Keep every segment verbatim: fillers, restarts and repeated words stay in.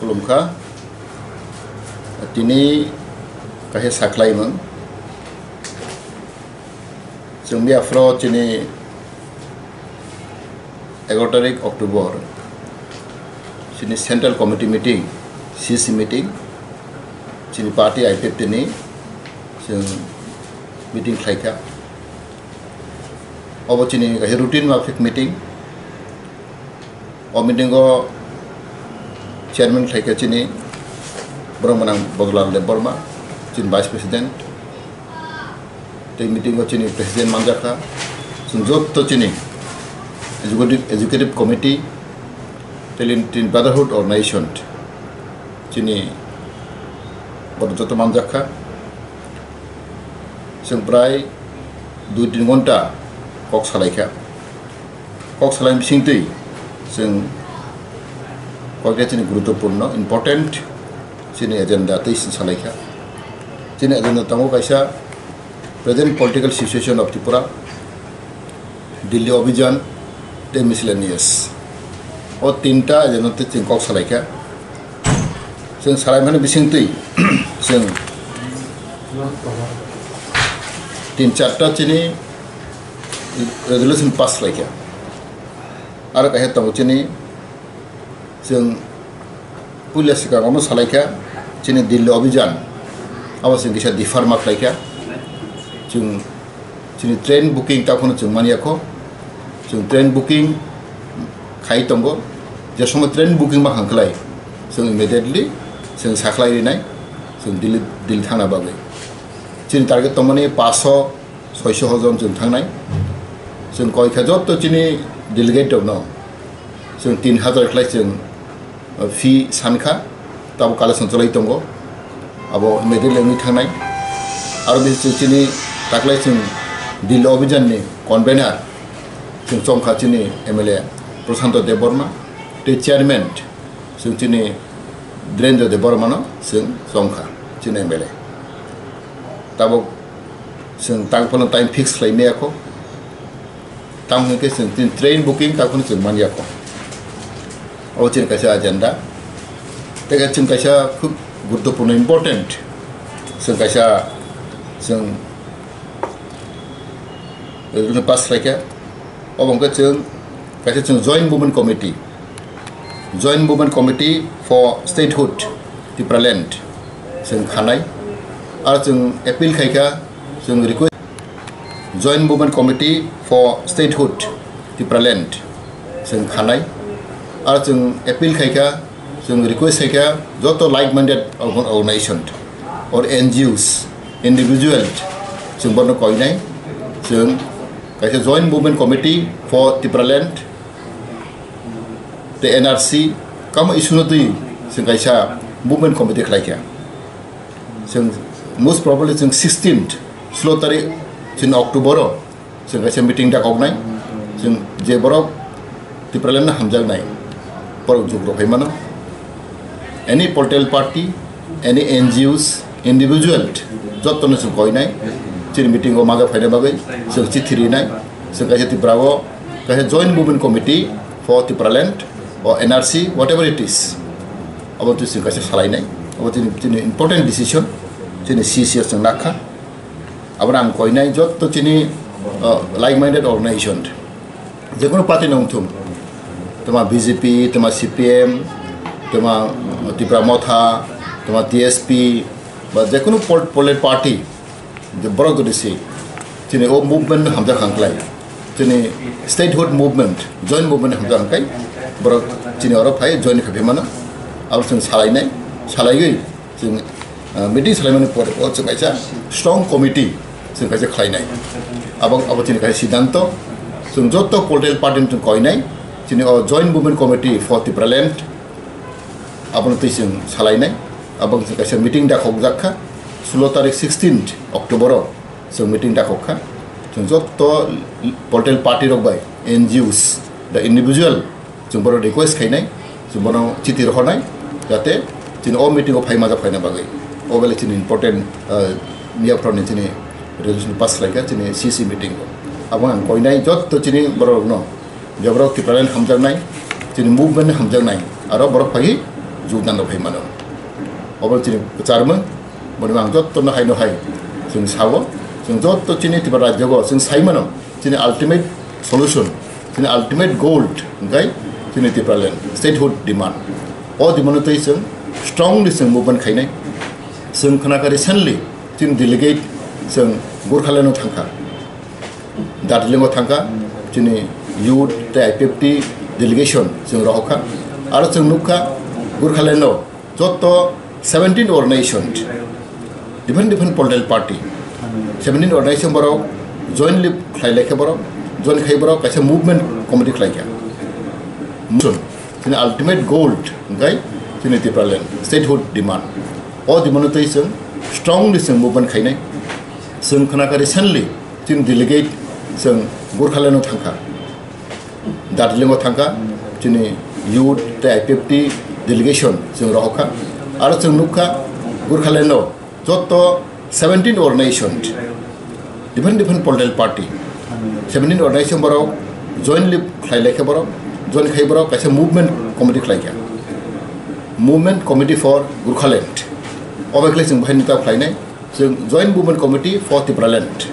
Khulumkha. Tini kaisa sakhlaimung. Chwng miya phro chini egaro tarik October, chini Central Committee meeting, C C meeting, chini party I P F T ni chwng meeting khlaikha. Obo chini kaisa routine mafik meeting. O meeting o chairman khlaikha chini borok mwnang Bodolal Debbarma, chini vice president. Tei meeting o chini president manjakha. Chwng jotto chini executive, executive committee, tei chini brotherhood organization chini borok jotto manjakha. Chwng prai dui tin ghonta kok salaikha. Kok salai bisingtwi chwng koikta chini guruttopurno, important chini agenda tei chwng salaikha. Chini agenda tongo kaisa present political situation of Tripura, Delhi Abhijan tei miscellaneous. O tinta agenda tei chwng kok salaikha. Chwng salaimani bisingtwi chwng tin charta chini resolution pass khlaikha. Aro kaisa tongo chini, chwng puila swkang omo salaikha, chini Delhi Abhijan, abo chwng kisa dipharma khlaikha. Chwng chini train booking takhwno chwng manyakho. Chwng train booking khai tongo. Je somoy train booking ma khang khlai, chwng immediately chwng sakhlai rinai, chwng Delhi, Delhi thangna bagwi. Chini target tongmani paso soiso jon chwng thangnai. Chwng koikha jotto chini delegate rokno chwng tin hazar khlai chwng, uh, fee sankha, tabuk collection cholai tongo. Abo immediately wngwi thangnai. Aro bisi chwng chini taklai chwng Delhi Abhijan ni convener chwng chongkha chini M L A Prashanto Debbarma tei chairman chwng chini Dhirendra Debbarma no chwng chongkha chini M L A. Tabuk chwng tang phano time fix khlai maya kho. Tamo hwnkhe chwng tin train booking tamo chwng manya kho. Abo chini kaisa agenda. Tei chwng kaisa khub guruttopurno important chwng kaisa chwng pass khlaikha. Obo hwnkhe chwng kaisa chwng Joint Movement Committee, Joint Movement Committee for Statehood Tipraland chwng khanai. Aro chwng appeal khaikha, chwng request, Joint Movement Committee for Statehood Tipraland chwng khanai. Aro chwng appeal khaikha, chwng request khaikha joto like-minded organ-, organization or N G Os, individual chwng bono koinai. Chwng kaisa Joint Movement Committee for Tipraland tei N R C kamo issue no twi chwng kaisa movement committee khlaikha. Chwng most probably chwng sixteenth, solo tarik chini October o chwng kaisa meeting da koknai. Chwng je borok Tipraland no hamjaknai borok jugrok hai mano. Any political party, any N G Os, individual, jotto no chwng koinai. Chini meeting o maga phaina bagwi chwng chithi rinai. Chwng kaisa Tripura o kaisa Joint Movement Committee for Tipraland o N R C, whatever it is, abo twi chwng kaisa salainai. Abo chini, chini important decision, chini C C S chwng nakha. Abono ang koinai jotto chini, uh, like-minded organization, jekunu party no wngthung, toma B J P, toma C P M, toma Tipra Motha, toma T S P, ba jekunu pol-, political party, je borok jodi se chini o movement no hamjak kha khlai, chini statehood movement, joint movement hamjak kha khlai, borok chini oro phai join kha phi mano, abo chwng salainai, salaigwi chwng, ah, meeting salaimani pore o chwng kaisa strong committee chwng kaisa khlainai. Abo, abo chini kaisa siddhanto, chwng jotto political party ni chwng koinai, chini o Joint Movement Committee for Tipraland, abono twi chwng salainai. Abo chwng kaisa meeting dakhokjak kha, solo tarik sixteenth October o chwng meeting dakhok kha. Chwng jotto political party rok bai, N G Os, the individual, chwng bono request khainai, chwng bono chithi rohornai, jate chini o meeting o phai majak phaina bagwi. O bele chini important, ah, miya phoroni chini resolution pass khlaikha chini C C meeting o. Abo ang koinai jotto chini borok rokno, je borok Tipraland hamjaknai, chini movement hamjaknai, aro borok phai jogdan rok hai mano. Obo chini kwcharmung, boni ang jotto no hai no hai chwng sao, chwng jotto chini Tripura rajyo o chwng sai mano, chini ultimate solution, chini ultimate goal hwnkhe chini Tipraland statehood demand. O demand no twi chwng strongly chwng movement khainai. Chwng khna kha recently chini delegate chwng Gurkhaland o thangkha. Darjeeling o thangkha, chini youth tei I P F T delegation chwng rohorkha. Aro chwng nukha Gurkhaland o joto seventeen organization, different different political party, seventeen organization borok jointly khlai laikha borok, join khai borok kaisa movement committee khlaikha. Chini ultimate goal hwnkhe chini Tipraland statehood demand. O demand no twi chwng strongly chwng movement khainai. Chwng khna kha recently chini delegate chwng Gurkhaland o thangkha, Darjeeling o thangkha, chini youth tei I P F T delegation chwng rohorkha. Aro chwng nukha Gurkhaland o joto seventeen organization, different different political party, seventeen organization borok jointly khlai laikha borok, join khai borok kaisa movement committee khlaikha, Movement Committee for Gurkhaland. Obo khlai chwng bahai nita khlainai. Chwng Joint Movement Committee for Tipraland.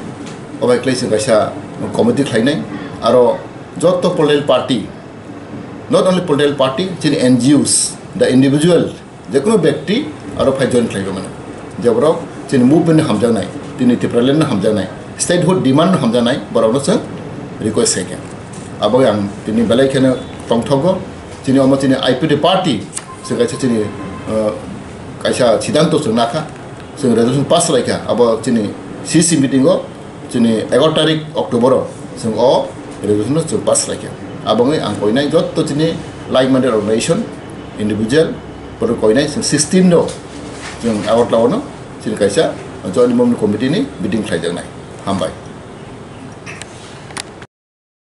Obo hai khlai chwng kaisa committee khlainai. Aro joto political party, not only political party, chini N G Os, the individual, jekono bekti aro phai join khlaiwi mano. Je borok chini movement no hamjaknai, chini Tipraland no hamjaknai, statehood demand no hamjaknai, borokno chwng request khaikha. Abo ang tini belai kheno tongthogo. Chini omo chini I P F T party, chwng kaisa chini, uh, kaisa siddhanto chwng nakha. Chwng resolution pass khlaikha, abo chini C C meeting o, chini egaroh tarik October o chwng o resolution no chwng pass khlaikha. Abo wngwi ang koinai jotto chini like-minded organization, individual, borok koinai chwng sixteen no chwng Agartala o no chini kaisa joint movement committee ni meeting khlaijaknai. Hambai.